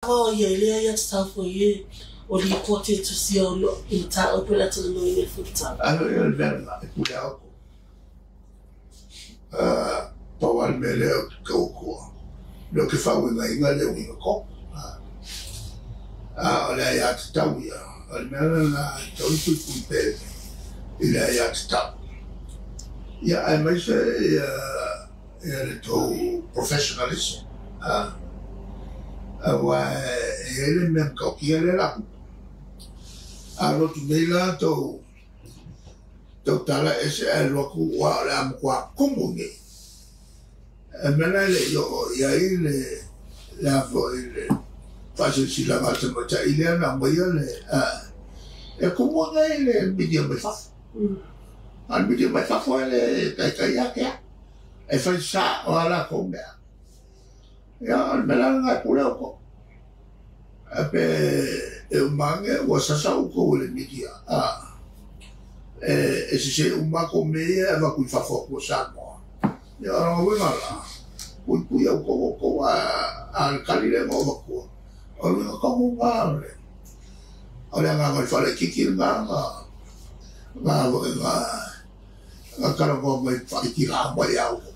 O ia i lea aiatatau foi e o lipoti e tusia o lo i mataupu o le a talanoaina i le fonotaga. Alo ia le mea lena e pule atu. Pau lava le mea lea ou te tau atua, lea ou te faauigaina le uiga tonu. A o le aiatatau ia, o le mea lena e tatau ona puipui pea i le aiatatau. Ia aemaise ia le tou professionalism, aua e i ai le mea matautia lea o le a tupu. A alu atu nei la tou tala ese ae alu atu aua o le a matua tumu i inei. O le mea lena e le i oo i ai le a foi le faasilasilaga a le tamaitai lea na aumaia le e tumu i inei le media mai fafo. A o le media mai fafo e le taitai ia te au. E fai sao lava latou mea. Ia, o le mea la lena e pule outou. Ae pe e uma ane ua sasa outou e le media, e sese uma a outou mea ia e avatu i fafo atu o Samoa. Ia, o lona uiga la, puipui outou outou, a o le tali lea na ou avatua, o le uiga tonu lena o le agaga o le faalaitiiti lena na talanoa mai faaitiga mai ia outou.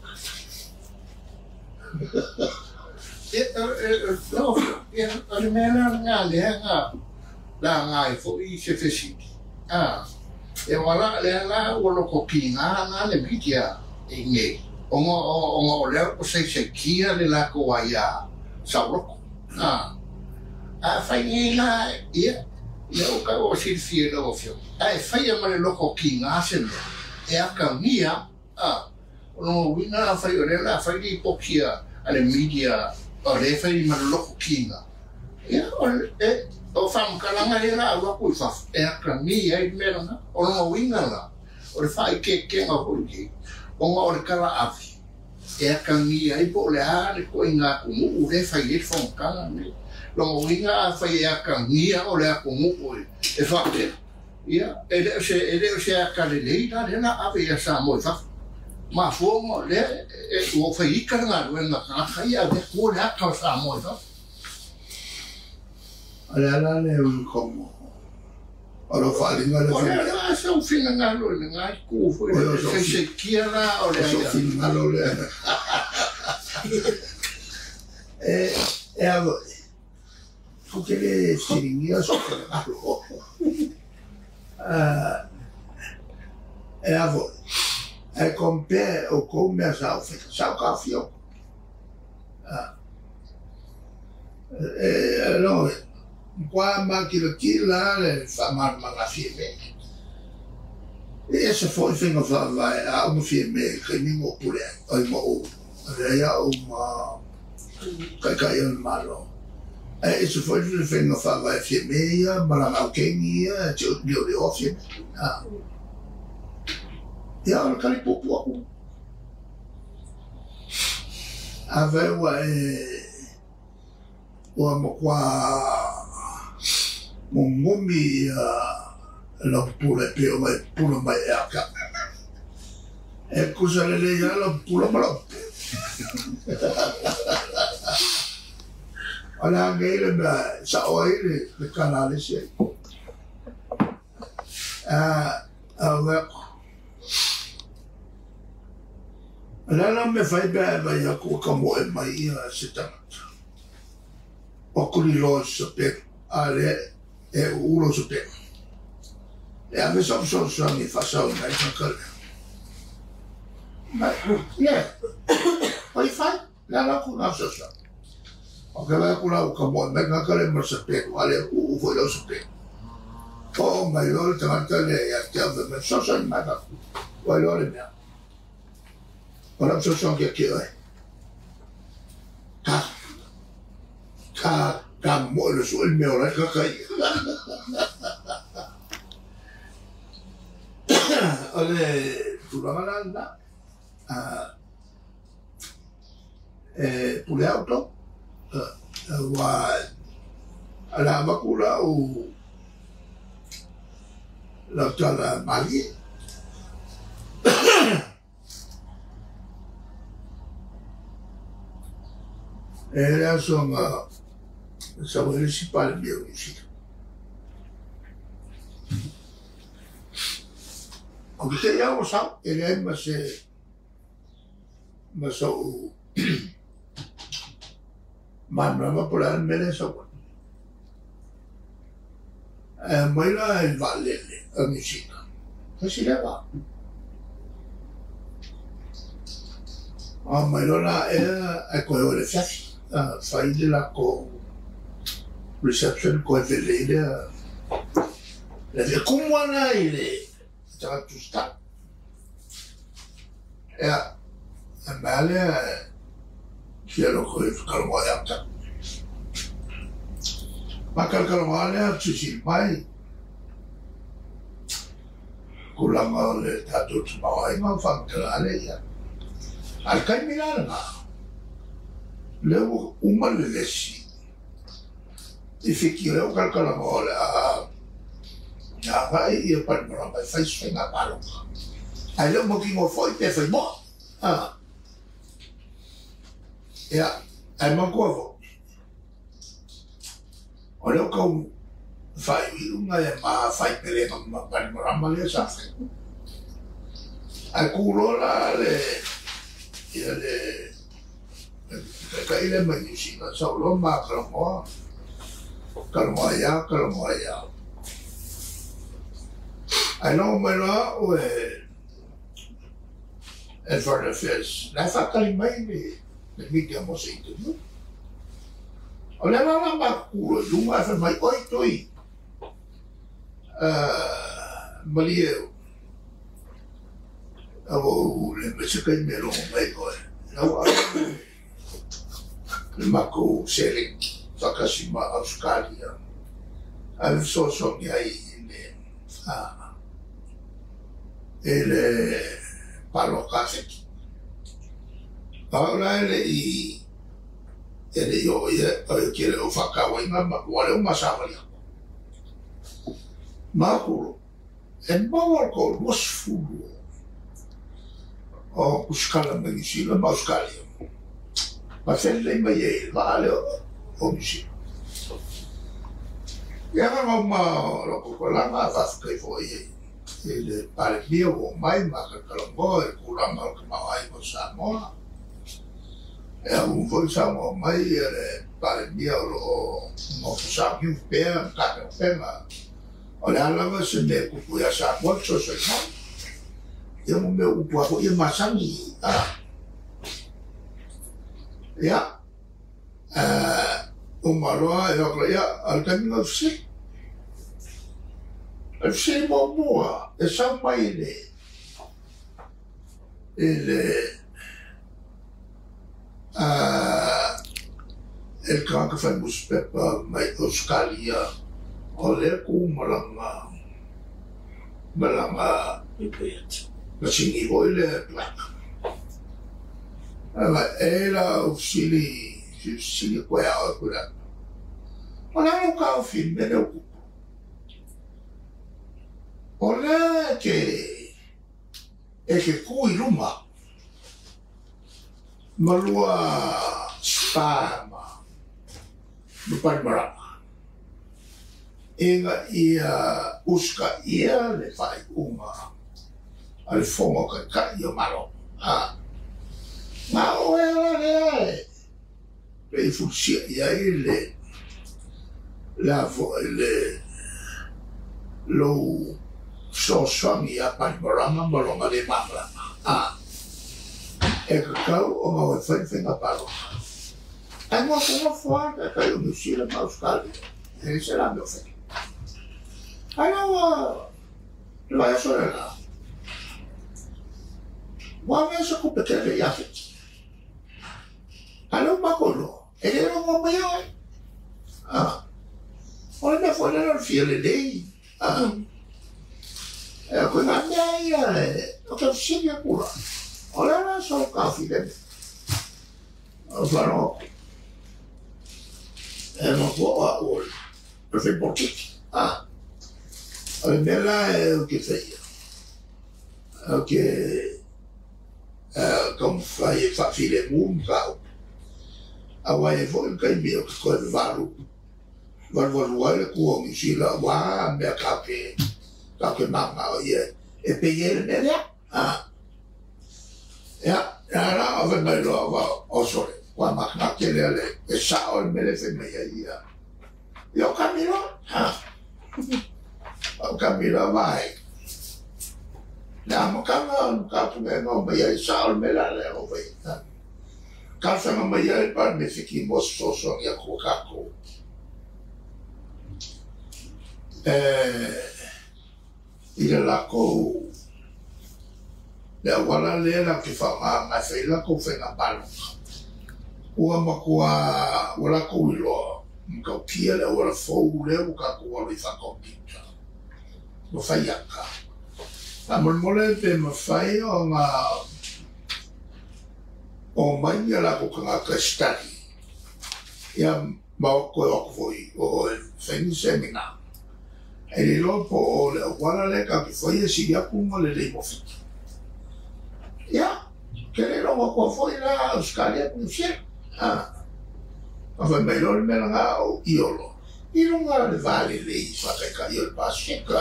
Lau Afioga, ia, o le mea la lena lea na laga ai foi se fesili, e aua lea la ua loko kiga la le media i inei, ona o lea ua saisaitia le latou aia saoloto. A fai nei la, ia, lea ua tau o silafia e lau Afioga, a e faia ma le loko kiga se mea, e atagia, o lona uiga afai o lea o le a fai lipoti a le media o lea e fai ma le loko kiga, ia, o faamatalaga ia la alu atu i fafo, e atagia ai le mea lena. O lona uiga la, o le faaikeikega foi lenei, ona o le talaave, e atagia ai po o le a le ituaiga atunuu lea e fai ai le fonotaga lenei. Lona uiga afai e atagia o le atunuu e faapea, ia, e le o se ata lelei la lea la ave ia Samoa i fafo. Mafua ona o lea ua fai ita le galuega a tagata ia ave atu le ata o Samoa i fafo. O le ala lea o le komo. O lau faaaliga lea. O le ala sau finagalo i lena itu foi. O le saisaitia la o le aia. O finagalo lea. E alo, tou te le fesiligia sou finagalo. E alo, e compare outou mea sa ou faia, sa ou taofia outou. E no, matua makilatila le faamalamalamaga a Fiame. E ese foi faiga faavae a au ma Fiame i le taimi na ou pule ai, oi ma ou avea ai au ma taitai o le Malo. Ae ese foi le faiga faavae a Fiame ia ma lana aukeni ia e te liolioa Fiame. Ia, o le tali puupuu atu. Afai ua e ua matua mumumi ia lau pupula e pei ona e pupula mai ia te au. E tutusa lelei lava lau pupula ma lau pupula. O le a nei le mea e sao ai le tala a le isi ai. O le a la le mea e fai pe a e vaai atu ua tamoe mai ia se tagata. Ua tuliloa i se sapelu, a o lea e uu lou sapelu. E ave sau fesoasoani e faasaoina ai le tagata lea. Ia, o i fai, le ala atu lena fesoasoani. Ou te vaai atu la ua tamoe mai le tagata lea ma le sapelu, a o lea e uu foi lau sapelu. Oo mai loa le tagata lea ia te au fai mai, fesoasoani mai faatu, ua iloa le mea. O lau fesoasoani ia te oe. Ta, ta, ta moe le sue le mea o la e tagata ia. O le tulaga la lena, e pule au outou. Aua o le a avatu lau tala malie. E le aso na Sau ai le isi Palemia o Niu Sila. O ke te iau o sau, e leai ma se ma so'u malamalama po o le a le mea lea e sau ai. Ae aumai la i le vaalele o Niu Sila, tasi lea vaa. Aumai loa la ea ae toe o i le afiafi, fai le latou reception toe felelei lea. Le afiafi tumu lava la i le tagata tusitala. Ia, e mea lava lea fia loko i talanoa ia te au. Ma talatalanoa lea fesili mai tulaga o le tatou tamaoaiga ma faamatalaga lea i ai. A o le taimi la lena, lea ua uma le vevesi i Fiti o lea ua talatalanoa o le a agai ia Panimarama e fai se faiga palota. Ae le o mautinoa foi pe fai moa. Ia, ae manatua foi, o lea ua tau faaiuiuga e ma fai pelega ma Panimarama lea sa fai. Ae tu loa la le ia le taitai lea mai Niu Sila, sau loa ma talanoa, talanoa ia, talanoa ia. Ae logo mai loa au e e Foreign Affairs, la e faatali mai le media mo se interview. O lea la la matutu loa i luga ae fai mai, oi Tui, malie ua ou le mai se taimi e logo mai oe. La ua ave le matou seleni faatasi ma Ausetalia ave fesoasoani ai i le palota a Fiti. O au la e le i oo i ai, ou te le o faatauaina ma ua lea ua ma savali atu. Ma aku e maua le 20 o tusitala mai Niu Sila ma Ausetalia. Ma felelei mai ai i le vaa lea o Niu Sila. Ia na ma lou tautualaga faafetai foi i le Palemia ua oo mai ma talatalanoa i le tulaga o le tamaoaiga o Samoa. Ia ua foi saunoa mai le Palemia o lo o nofo sauniu pea ma tapenapena. O le a lava se mea e tupu ia Samoa le fesoasoani mai. Ia mo mea upu lava foi ia masani. Ia, uma loa e o atu ia, o le taimi o le fesili. O le fesili muamua e sau mai i le e le tagata fai nusipepa mai Ausetalia o lea tu ma lana masini foi lea black. E la ou fesili fesili koe a oe kula. O le a lou taofi i le mea lea ua tupu. O lea e te tu i luma ma lua spa ma Panimarama ina ia usitaia le faaiuga a le Fono Taitai o Malo. Ma oe ala lea e pei fulisia i ai le la foi le lou fesoasoani ia Panimarama ma lona le malamalama. E tatau ona oe fai faiga palota. Ae nofonofo lava le taitai o Niu Sila ma Ausetalia. E leai se la mea o faia. Ae la ua le vaiaso lea la, ua avea se tupe tele ia Fiti. Ae lea ua matou iloa, e le logoa mai oe. O le mea foi lea o le fia lelei. E koe ngā mea ia o te fesili atu la. O le ala so taofi le mea. O whano, e matua o au o le whai polokiki. O le mea la e o ke whaia. O ke taumafai e faafilemu ma taupu. Aua e foi le taimi o ke toe valu Valuvalu ai le kua o Niu Sila ua mea ka ke maga o ia e pei e le mea lea. Ia, ia la o fai mai loa ua o sole, ua makemake lea le e sa'o le mea lea e fai mai ai ia. Ia o kami loa, o kami loa vaai. Le amataga o le mataupu o mai ai sa'o le mea la lea o fai. Talosaga mai ai le Palemia Fiti mo se fesoasoani atu a tatou. I le latou le auala lea latou te faaaoga e fai latou faiga palota. Ua matua ua latou iloa matautia le auala fou lea ua tatou alo i faakompita. Ua fai ata. Faamolemole pe mafai ona o mai ia latou tagata e study. Ia ma o toe o atu foi o e fai ni seminar. E le iloa po o le auala lea tatou te faia e sili atu ma lelei mo Fiti. Ia, ke le logo atu foi la Australia ma Niu Sila. Ma fai mai loa le mea lena o Iolo. I luga o le va lelei faataitai o le Pasifika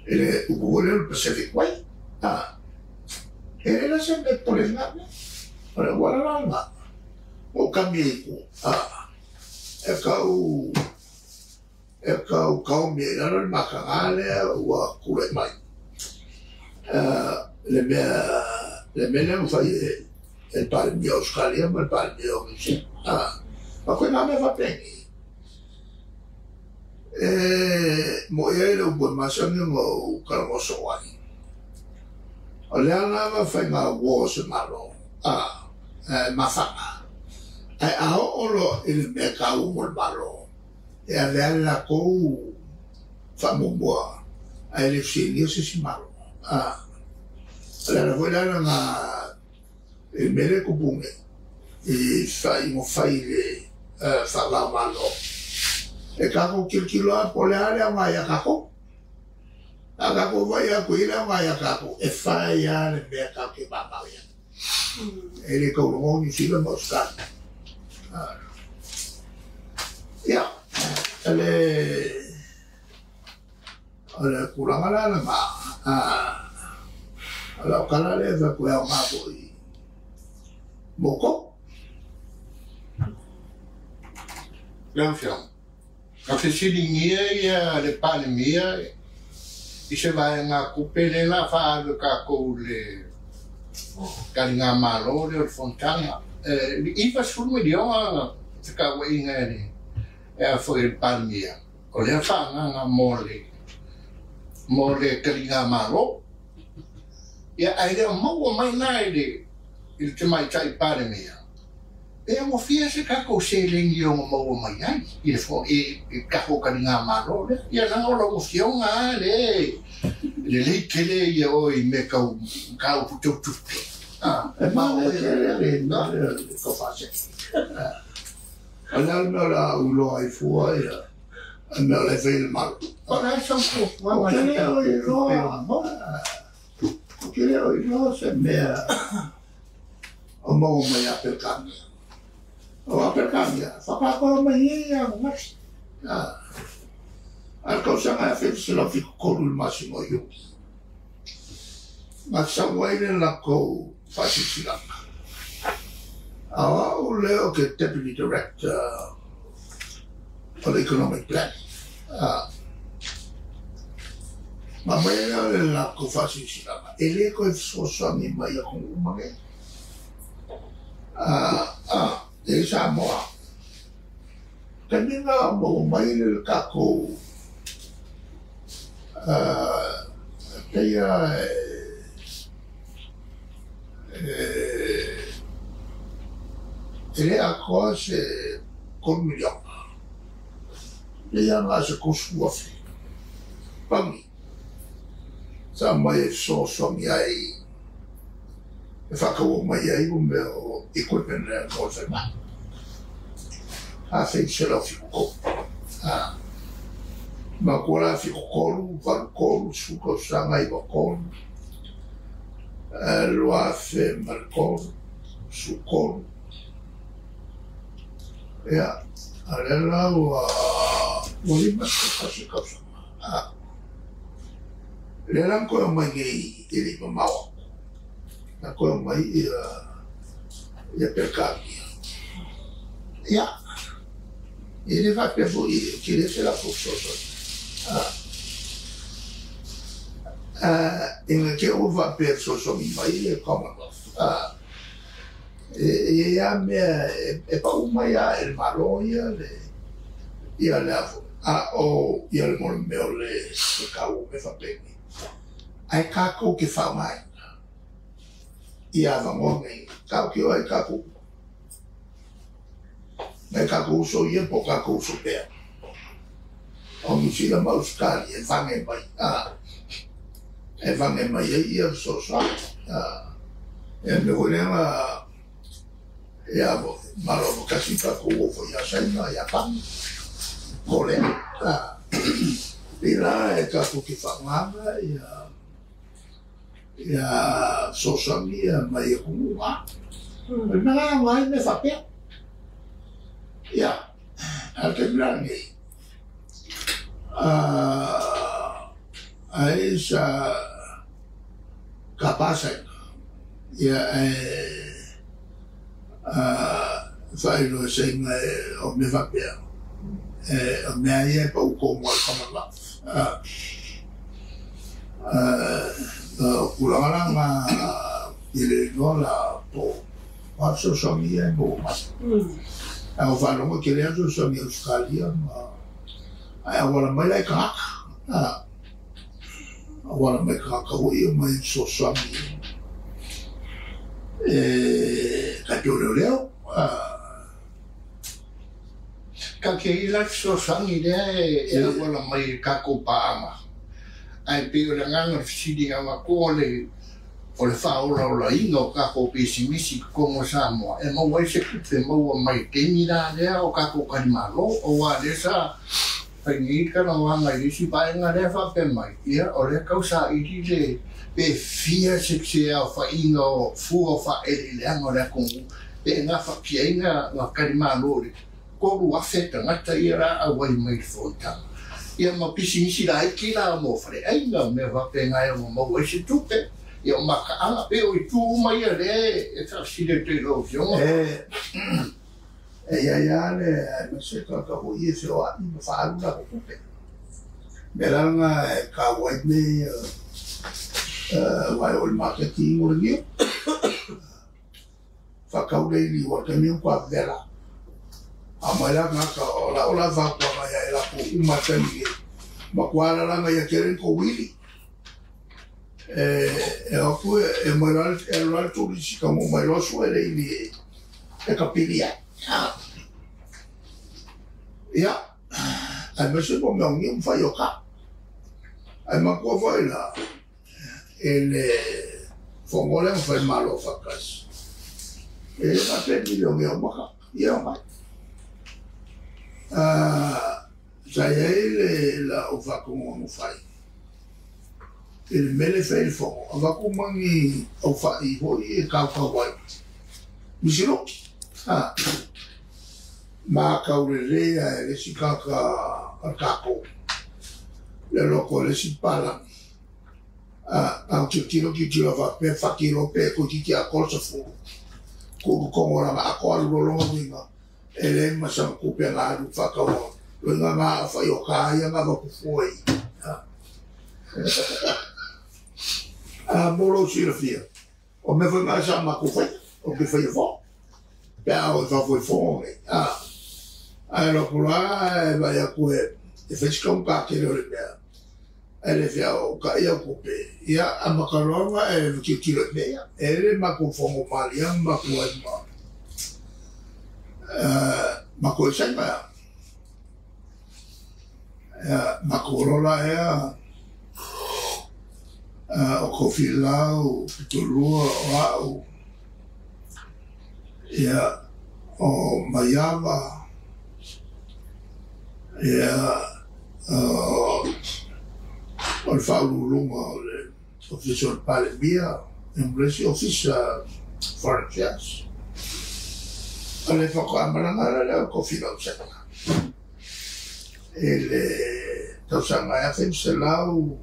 i le upu foi lea o le Pacific Way. E le la se mea pole lena mea. O le auala la lena. Ua ou kami ai i tua. E tau e tau kaomi ai i lalo le mataga lea ua tulai mai. Le mea lea ua fai e le Palemia o Australia ma le Palemia o Niu Sila. Ma koe ngā mea faapeni. E mo i ai le upu e masani ona ou talanoa soo ai. O le a lava faiga uo o se Malo, mafaga. Ae a oo loa i le mea taua mo le Malo, e avea le latou faamuamua ae le fesiligia se isi Malo. O le ala foi la lena i le mea lea e tupu nei, i faaiuga fai i le faava o Malo. E tatou tilotilo lava po o le a le aoga ia tatou. A tatou vaai atu i le aoga ia tatou, e fai lava le mea tatou te mamao i ai. E le taulogo Niu Sila ma Ausetalia. Ia, o le tulaga la lena, o lau tala lea e fai atu e aoga foi mo outou. Lau Afioga, na fesiligia ia le Palemia i se vaegatupe lea la faaalu e tatou i le taligamalo lea o le fonotaga. E $90 miliona fetauaiga e le e a foi e le Palemia, o lea faaagaga mo le taligamalo. Ia ae le o maua mai na i le tamaitai Palemia. E ua fia se tatou seleni e ono maua mai ai i le i tatou taligamalo lea. Ia leaga o lau afioga a le lelei tele ia oe i mea tau mataupu tau tupe. E manaia tele le mea lea o le tau faasee. O le a le mea o le a ou iloa ai fua ia le mea o la e fai e le Malo. O le a sau fuafuaga Ou te le o iloa, ou te le o iloa se mea o maua mai ia Peretania. O a Peretania, whakakoro mai e ia ngati. A le tausaga 1973 i le masina o Iuni. Na sau ai le latou faasilasilaga. A o au lea o ke Deputy Director o le Economic Plan. Ma mai lea o le latou faasilasilaga, e le toe fesoasoani mai i atunuu uma nei. E i Samoa. Taimi na maua mai le tatou teia e le atoa se 3 miliona. Leia na se 30,000. Pauni. Sa mai e fesoasoani ai e faataua mai ai mo mea o equipment lea mo le falemai. 1973. Ma kua la 73, 83, 10 tausaga, 93, 2003, 13. Ia, a lea la ua 51 tausaga. Lea la na toe omai nei e le i mamao atu, na toe omai ia Peretania. Ia, e le faapea foi e tele se latou fesoasoani. Ina te i ua faapea e fesoasoani mai le Commonwealth, e i ai lava mea e pau mai lava e le Malo ia le ia le a o ia le mea o le tau o mea faapenei. Ae tatou te faaaogaina ia avanoa nei, tatou te o ai tatou nai tatou uso ia po o tatou uso pea. O Niu Sila ma Ausetalia e vage mai, e vage mai ai ia fesoasoani. Ia le mea foi lea na ia Malo autasi tatou o foi ia Saina, Iapani, Korea. Pei la e tatou te faaaogaina ia fesoasoani ia mai atunuu na. O le mea la e aoga ai mea faapea. Ia, a o le taimi la lenei, ai sa tapa Saina, ia ae faailoa e Saina o mea faapea, o mea ia e pau tonu lava i le Commonwealth. O tulaga la na i le iloa la po o a fesoasoani ia e maua mai. Ae ua faalogo e tele lava fesoasoani a Ausetalia ma ae auala mai la i tagata. Auala mai tagata foi ia mai fesoasoani e tai pei o leoleo. Tautia i la fesoasoani lea e auala mai i le tatou paaga, ae pei o le agaga o le fesili na avatu o le faaolaolaina o tatou pisinisi i totonu o Samoa e maua ai se tupe maua mai i le taimi la lea o tatou talimalo, aua lea sa fai nei le talanoaga i le isi vaega lea faapea mai, ia o lea tau saili le pe fia se aofaiga o fua o faaeleeleaga o le atunuu pe gafatia ai na talimalo i le 3,000 tagata ia la auai mai i le fonotaga. Ia ma pisinisi laiti la mo faleaiga, mea faapena e ono maua ai se tupe, ia o mataaga, pe o itu uma ia lea e faafesili atu i lau Afioga. E i ai lava le aemaise tagata foi ia e feoai ma faaalu latou tupe. O le mea la lena e taua ai mea ia, aua e oo i le maketi o le niu. Faatau le ili ua taimi ona toa vevela. A mai la tagata o la o la fautuaga ia e latou uma taimi nei. Matua alalaga ia tele ni tou ili. E o atu e mai loa e alu loa le turisi taunuu mai loa sue le ili e tapili ai. Ia, aemaise mo mea o niu ma faioka. Ae manatua foi la e le fono lea na fai le Malo Faatasi. E le faapea milione o maka, ia o mai. Sa i ai le lau faatonuga na fai i le mea lea e fai ai le fono, avatu ma ni aufai foi e tautau ai misiloki. Ma taulelei ae le isi tagata a le tatou, le loto o le isi papalagi. A tilotilo tilotilo faapea fati loa pe toeitiiti atoa le 10. Tuu i totonu o lana ato alu loa lona uiga, e leai ma sana tupe na alu i faatauga, loiga na aafai o ia na avatu fua i. Mo lou silafia, o mea foi na sa matou faia, o te faia fono, pe a o i fafo i fono nei. Ae alu atu loa e vaai atu e fai si taugata tele o le mea, ae le fia o utai au tupe, ia amata loa ona e tilotilo i mea ia. E le matou fono malie ma matou ai ma matou i Saina. Ia, matou loa la ea, o Tofilau, Pitolua, o au, ia, o Maiava, ia, o le faauluuluga o le Ofisa o le Palemia, ma le isi Ofisa Foreign Affairs. O le faatoamalaga la lea o tofiga o sega. I le tausaga e 1989.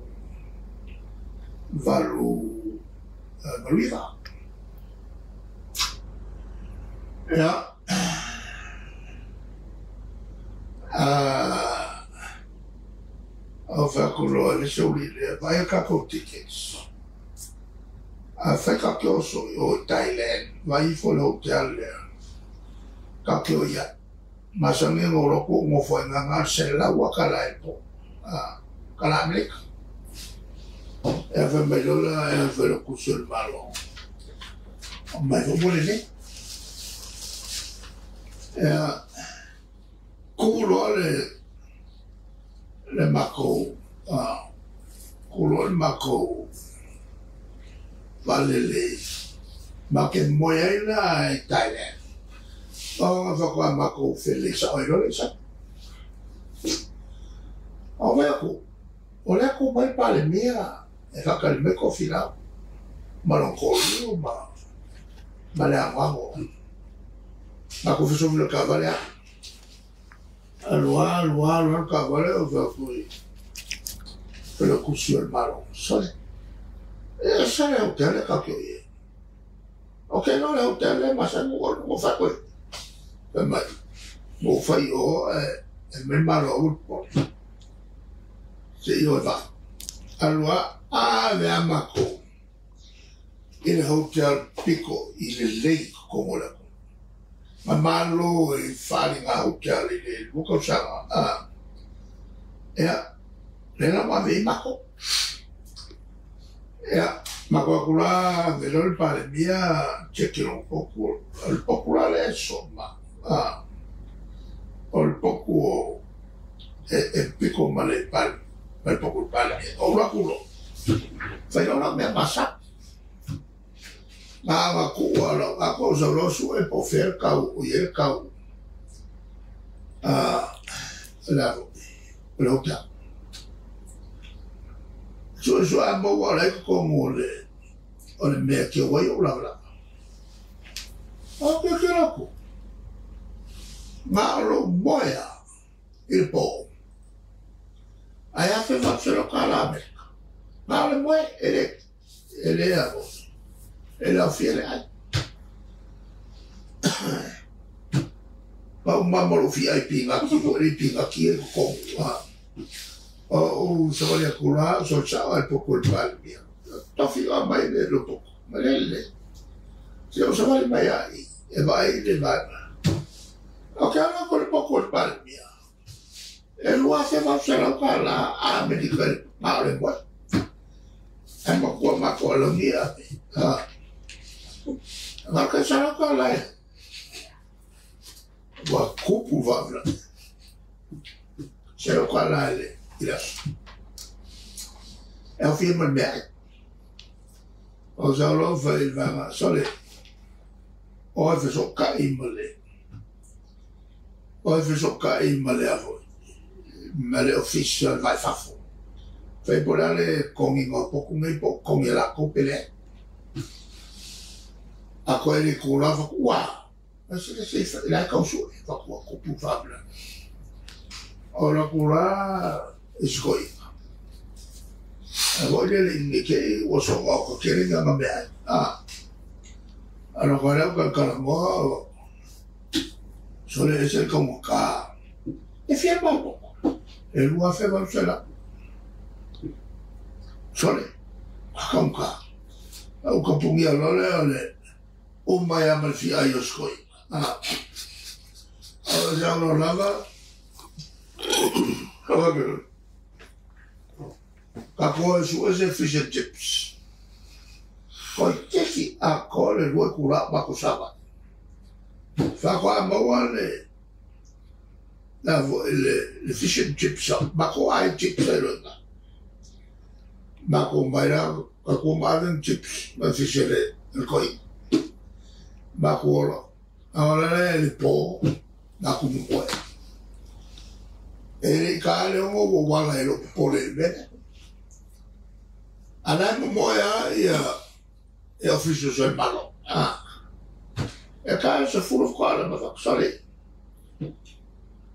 Ia, o whakuloa le sauli lea, vai a kākou tickets. A whai ka ke oso i o Thailand, vai ifo le hotel lea. Ka ke o ia. Masangi ngō roko ngō fo ngā ngā se laua ka lai po. Ka la Amerika. E awha mai lola, e awha lo kusi o le malo. O mai fo mole ne. E a, kulo le mako, kulo le mako, valele, ma ke moe ai la e Thailand. O nga whakoa mako whele sa oi role sa. O wai aku, o le aku mai pale mea, e whakari me ko whirau. Ma long kōru, ma le angoango. Ma ko whiso le ka vale a. Alua, alua, alua, ka vale o whaku i. Pele kusi o le malo. Sole. E sale o te ale ka kio ie. O ke no le o te ale masangu o lungo whakoe. E mai, mo whai o e me malo o po. Se i o e wha. Alua, a mea mako. I le hotel piko i le lei kongo le. Ma malo e whali ngā hotel i le luka o sanga. Ea, le la ma vei mako. Ea, mako akula, velo le pale mia, cheki lo poku, le poku la le soma. O le poku o, e piko ma le pale, ma le poku le pale mia. O la kulo. Whai la mea masa. Ngā ngā kua la, ngā kua sa lo su e po fer kau, o ye kau. La, le hotel. Su su a mo wa le ko mo le o le mea ke wai o la la. O ke ke la ku. Ngā lo moea i le po. Ai a fe wapse lo ka la Amerika. Ngā le moe e le a mo. E le au le ai. Ma umama lo fi ai pinga ki o le pinga ki e ko. O sa wale kula so sa al poko le pale mia. Tofi a mai le lo poko. Ma le le. Se o sa wale mai ai e vai le vai. O ke ala ko le poko le pale mia. E lua se va se la ka la Amerika ma le mo. E ma ko ma ko lo mia. Ha. Ma ka sa la ka la. Wa kupu va la. Se lo ka la le. E o fia mai mea. O sa lo fai vanga sole. O e feso ka i male. O e feso ka i male a foi. Male official vai fafo. Fai por ale kongi ngā poku ngai po kongi la ko pele. A koe le kula whaku wā. A se le se la kausu e whaku a kupu whabla. O la kula iskoi. A voi le inge ke o so o ko kere nga mea. A lo koe leo ka karangoa so le ese kaunga ka. E fia mau poko. E lua fe walu se la. Sole, a kaunga. A uka pungi a lole o le umai a malfi ai o skoi. A o se au lava ka koe su ese fish and chips. Koe teki a koe le rua kura mako sava. Whakoa maua le le fish and chips mako ai chips ai roina. Mako mai rā ka kua maaren chips ma fish le koi. Mako ora. A ora le le pō nā kumu koe. E le ka le ongo wo wala e lo pole mene. Ana mo moe a ia e officials e malo. E ka se fulu faatoa ala ma fatu sole.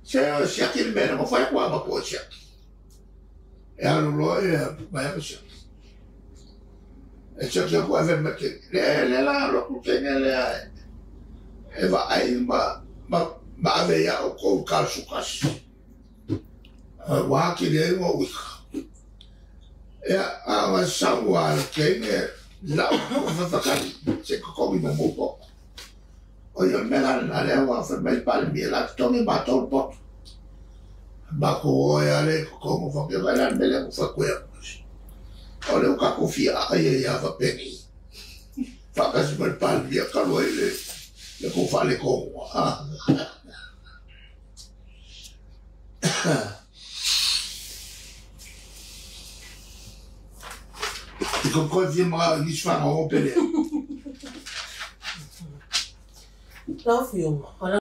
Se o siaki le mea na mafai aku a matua siaki. E alu loa ia mai ma siaki. E siaki aku ave ma te le le la lo ku tene le e va ai ma ma ma ave ia o kou ka sukas. Wa ki le ngo wika. Ia a wa sau a le teine lau whawhakari se kokomi mo mō O ia mea la na lea ua fai mai Palemia la totogi matou le poto. Matou o e ale i totonu faapea mai la le mea lea ua fai atu ai O le ua tatou fia aai ai lava faapeni faatasi ma le Palemia talu ai le le tou faaletonu. I ko koe fia manao i nisi fagaogo pe lea. Lau Afioga,